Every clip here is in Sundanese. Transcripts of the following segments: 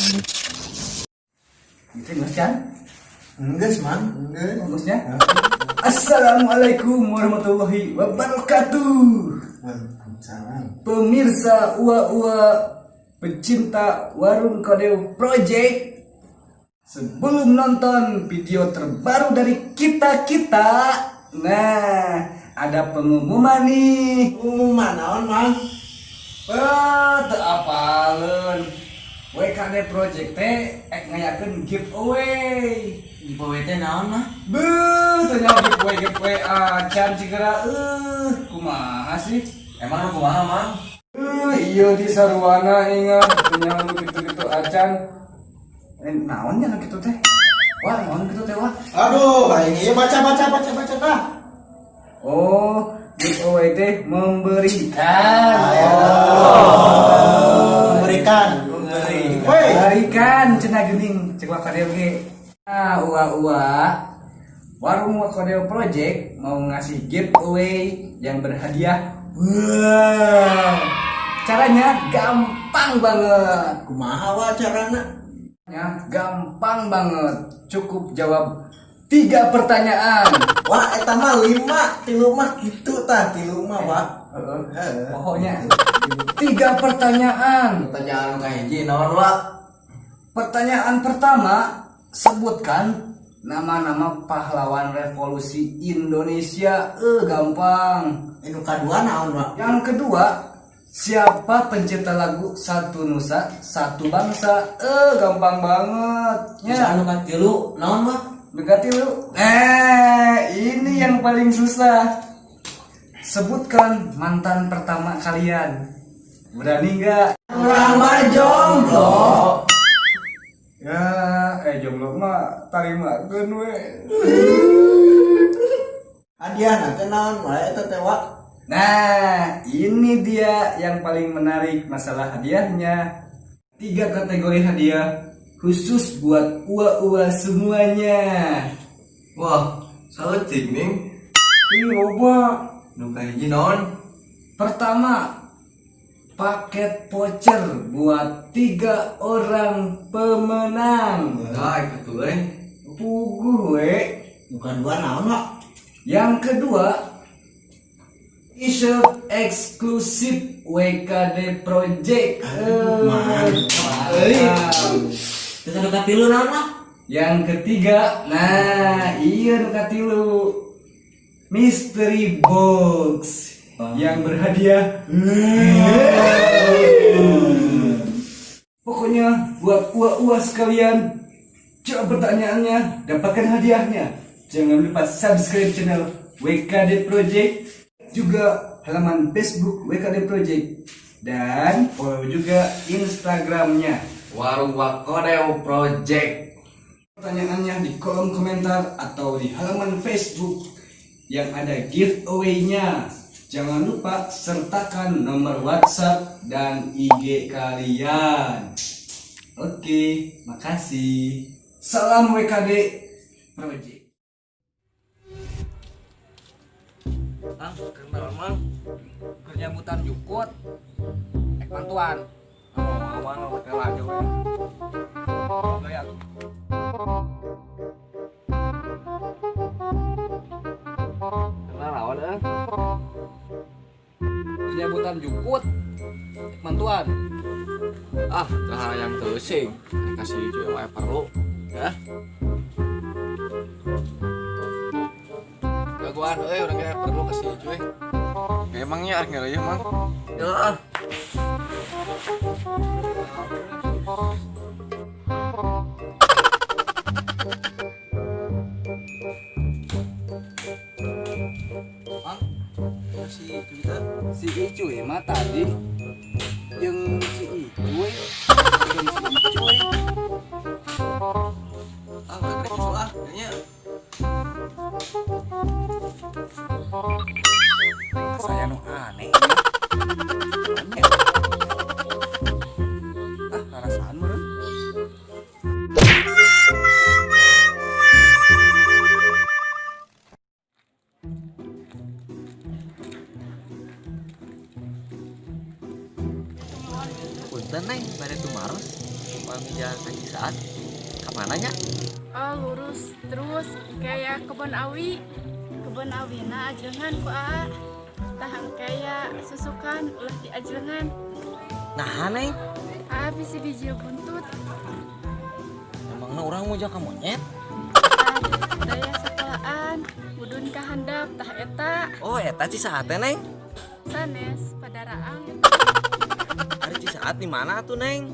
Gitu geus can? Enggeus, Mang, enggeus. Bagusnya. Assalamualaikum warahmatullahi wabarakatuh. Waalaikumsalam. Pemirsa ua-ua pecinta Warung Kodew Project. Sebelum nonton video terbaru dari kita-kita, nah ada pengumuman nih. Pengumuman naon, Mang? Eh, teu apaleun. WKD Project teh ek ngayakeun giveaway. Giveaway teh naon mah? Beuh, teu nyaho giveaway giveaway acan cigera kumaha sih? Emang lu kumaha, Mang? Iya di sarwana ingat teu nyaho nu kitu-kitu acan. Eh, naon nya nu kitu teh? Wah, naon kitu teh wah? Aduh, aing ieu baca baca baca baca tah. Oh, giveaway teh memberikan. Oh. Memberikan. Woi. Memberikan cenah geuning cek Wakodeo ge. Ah, ua-ua. Warung Wakodeo Project mau ngasih giveaway yang berhadiah. Wow. Caranya gampang banget. Kumaha wa carana? Ya, gampang banget. Cukup jawab 3 pertanyaan. Wah, eta mah 5, 3 mah kitu tah, 3 mah, Pak. Heeh. Pokoknya 3 pertanyaan. Pertanyaan nu kahiji naon, Wak? Pertanyaan pertama, sebutkan nama-nama pahlawan revolusi Indonesia. Gampang. Anu kadua naon, Pak? Yang kedua, siapa pencipta lagu Satu Nusa Satu Bangsa? Gampang banget. Bisa Ya, anu katilu naon, Wak? Begati lu. Ini yang paling susah. Sebutkan mantan pertama kalian. Berani nggak? Urang mah jomblo. Ya, jomblo mah tarimakeun we. Hadiahna teh naon wae eta teh, Wak? Nah, ini dia yang paling menarik masalah hadiahnya. 3 kategori hadiah khusus buat ua-ua semuanya. Wah, saeutik ning. Ih, loba. Nu kahiji naon? Pertama, paket voucher buat 3 orang pemenang. Nah, itu euy. Puguh we. Nu kadua naon, Wak? Yang kedua, t-shirt eksklusif WKD Project. Mantap. Mantap. Terus anu katilu naon, Wak? Yang ketiga, nah iya nu katilu, mystery box yang berhadiah. Pokoknya buat ua-ua sekalian, jawab pertanyaannya, dapatkan hadiahnya. Jangan lupa subscribe channel WKD Project, juga halaman Facebook WKD Project, dan follow juga Instagramnya Warung Wakodeo Project. Pertanyaannya di kolom komentar atau di halaman Facebook yang ada giveaway-nya. Jangan lupa sertakan nomor WhatsApp dan IG kalian. Oke, makasih. Salam WKD Project. Mang, kenal Mang. Keur nyambutan jukut. Ek bantuan. Oh, awan pakai laju. Gaya. Kenal awan eh. Nyambutan jukut. Ek bantuan. Ah, tah yang teuing. Kasih cuy wae perlu. Ya. Jagoan euy urang ge perlu kasih cuy. Emangnya arek ngareuy Mang? Ya ah. Mang, si Icuy teh, si Icuy mah tadi jeung si Icuy, jeung si Icuy. Ah, udah kena nyusul ah, kayaknya. Saya nu aneh. Aneh. Ah, karasaan meureun. Punten neng, bade tumaros. Pami jalan ka Cisaat ka mana nya? Oh, lurus terus kayak kebun awi. Kebun awina ajengan ku aa. Tah kayak susukan ulah diajengan. Nah, Neng. Aa bisi bijil buntut. Emangna urang mau ka monyet? Daya sekolahan, mudun ka handap tah eta. Oh, eta Cisaat teh, Neng. Sanes padaraang. Ari Cisaat di mana tuh, Neng?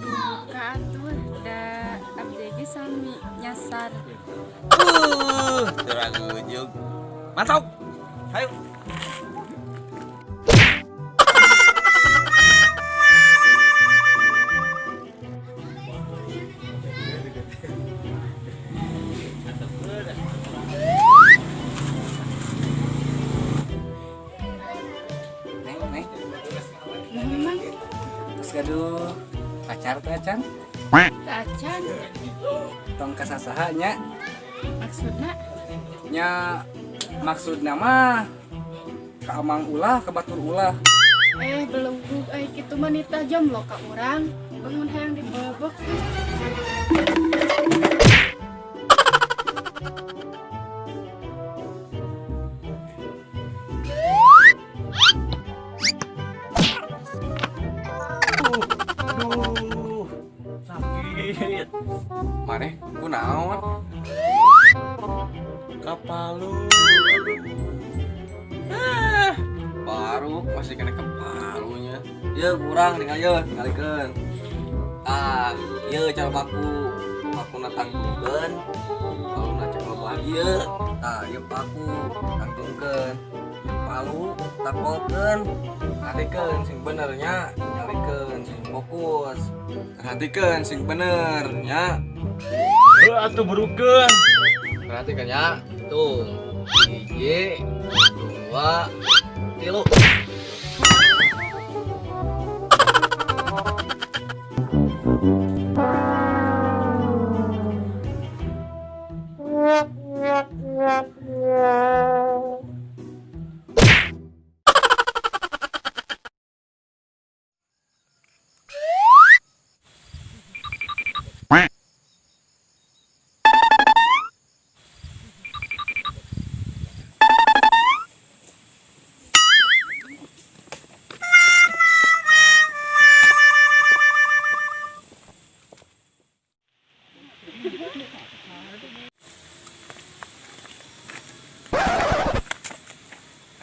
Duka atuh da abdi ge sami nyasar. Teu ragujug. Mantap. Ayo. Neng, neng. Memang Terus gaduh pacar teh acan. teu acan. Tong kasasaha nya. Maksudna Nya maksudna mah ka amang ulah, ka batur ulah. Belugug ai kitu mah nitah jomblo ka urang. Bangun hayang dibobok. Aduh, sakit. Maneh kunaon? Kapalu. Ah, baru masih kena kepalunya. Ya kurang tinggal ya, tinggalikeun. Ah, ieu cara paku. Pakuna tangtungkeun. Paluna cek loba ieu. Tah, ieu paku tangtungkeun. Palu takolkeun. Perhatikeun sing bener nya, nyalikeun sing fokus. Perhatikeun sing bener nya. Heuh atuh burukeun. Perhatikan ya. Tuh. 1, 2, 3.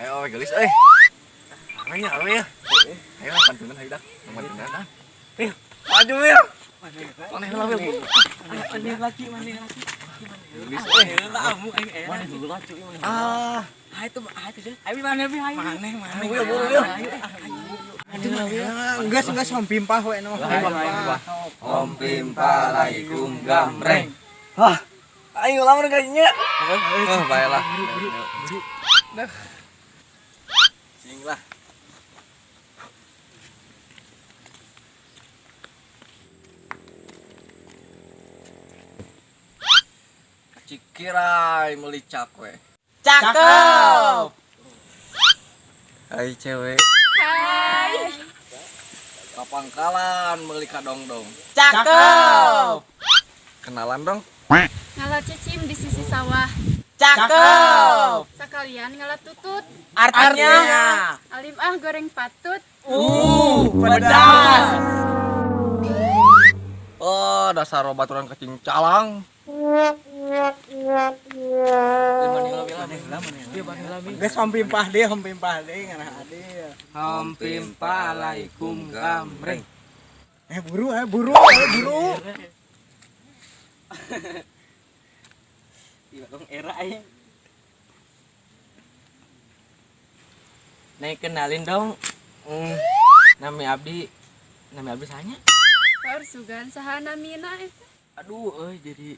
Ayo gelis euy. Ayo ayo ya. Ayo pantunan hayu dah. Pantunan dah. Ayo, maju ya. Maneh lah Wil. Maneh laki, maneh laki. Gelis euy. Maneh heula cuy, maneh. Ah, Ah itu, ah itu. Ayo maneh ayo. Maneh, maneh. Wil buru Wil. Enggak, enggak som pimpah we no. Om pimpah laikum gambreng. Hah. Ayo lamun kayaknya. Oh, baiklah. Dah. Cing lah. Cikirai meuli cakwe. Cakep. Hai cewek. Hai. Kapangkalan meuli kadongdong. Cakep. Kenalan dong. Ngala cicim di sisi sawah. Cakep. Sekalian ngala tutut. Artinya Alim ah goreng patut. Pedas. Oh, dasar baturan kecing calang. Geus om pimpah deui, om pimpah deui ngarah ade. Om pimpah laikum gambreng. Buru, buru, buru. Iya, dong era aing. Neng kenalin dong. Nami abdi, nami abdi sahanya. Baur sugan saha namina eta. Aduh, euy jadi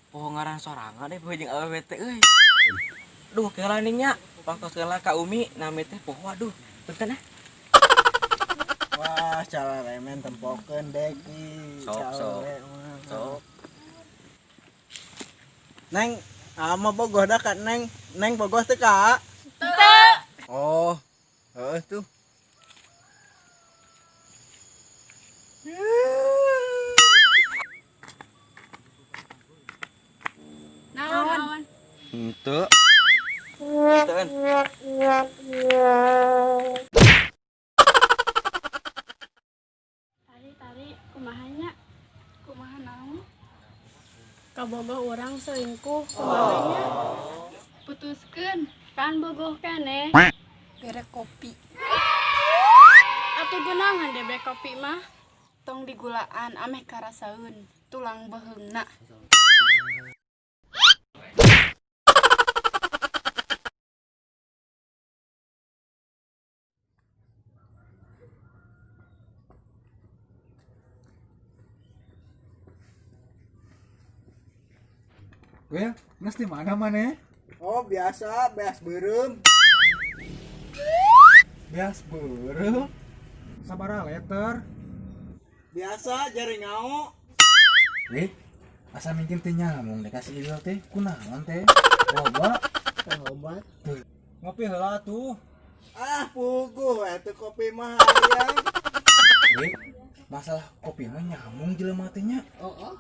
poho ngaran sorangan deh poho jeung awewe teh euy. Duh, keula nya. Waktu keula ka Umi nami teh poho aduh. Punten ah. Wah, cara remen tempokeun deki. Sok, sok. Sok. Neng, ama bogoh dah ka Neng. Neng bogoh teh ka? Teu. Oh, heeh tuh. Henteu. Henteu. Tari tari kumaha nya? Kumaha naon? Kabogoh urang selingkuh kumaha nya? Putuskeun, kan bogoh keneh. Bere kopi. Atuh geunangan deh bere kopi mah. Tong digulaan ameh karasaeun tulang beuheungna. Well, nges di mana mana? Oh, biasa, beas beureum. Beas beureum. Sabaraha liter? Biasa jari ngao. Wih, asa mungkin teh nyamung deh kasih Ilil teh kunaon teh? Loba. Obat. Tuh. Ngopi heula tuh. Ah, puguh atuh kopi mah hayang. Wih, masalah kopi mah nyamung jelema teh nya. Oh, oh.